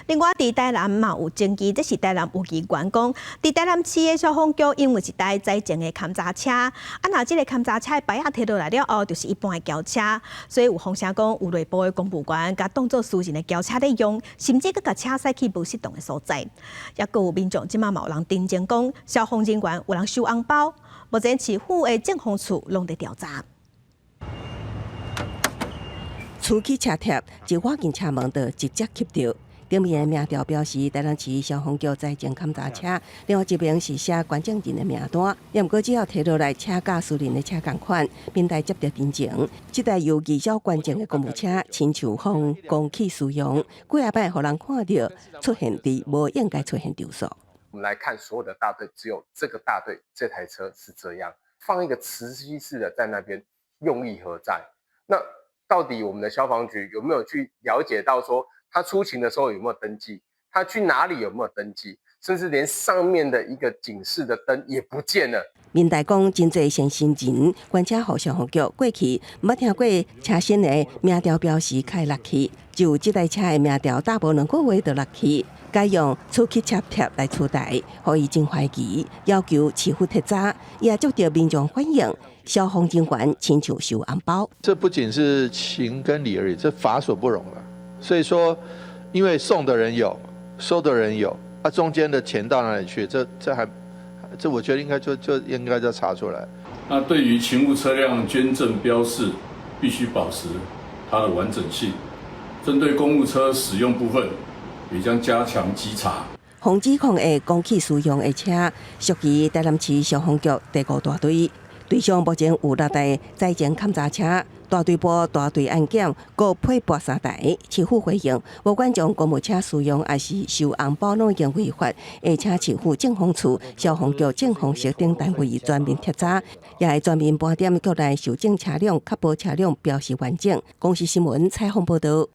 另外，佇台南嘛有證據，這是台南有議員講，佇台南市的消防局因為一台載情的勘查車，啊，若這個勘查車的牌仔提落來了後，就是一般的轎車，所以有風聲講有內部的公務員共當做私人的轎車咧用，甚至閣共車駛去無適當的所在。抑閣有民眾這馬嘛有人澄清講，消防人員有人收紅包，目前市府的政防處攏佇調查。出去車貼，一倚近車門就直接吸著。頂面的名條標示台南市消防局載情勘查車，另外一邊是寫捐贈人的名單。毋過只要提落來，車佮私人的車仝款，平台接著澄清。這台由義消捐贈的公務車，親像予公器私用，幾仔擺予人看著出現佇無應該出現場所。我們來看所有的大隊，只有這個大隊這台車是這樣，放一個磁吸式的在那邊，用意何在？那到底我們的消防局有沒有去了解到說，他出勤的時候有沒有登記？他去哪裡有沒有登記？甚至連上面的一個警示的燈也不見了。民代講真濟善心人捐車予消防局，過去毋捌聽過車身的名條標示較會落去，就這台車的名條打無2個月就落去，改用磁吸車貼來取代，予伊真懷疑，要求市府徹查，也接著民眾反映，消防人員親像收紅包。這不僅是情跟理而已，這法所不容了。所以說，因為送的人有，收的人有，啊，中間的錢到哪裡去？這我覺得應該就應該要查出來。那對於勤務車輛捐贈標示，必須保持它的完整性。針對公務車使用部分，也將加強稽查。防指控的公器私用的車，屬於台南市消防局第五大隊。隊上目前有六台載情勘查車，大隊部大隊安檢，閣配撥三台。市府回應，無管將公務車私用，抑是收紅包，攏已經違法。會請市府政防處、消防局、政防室等單位全面徹查，也會全面盤點局內受贈車輛，確保車輛標示完整。公視新聞採訪報導。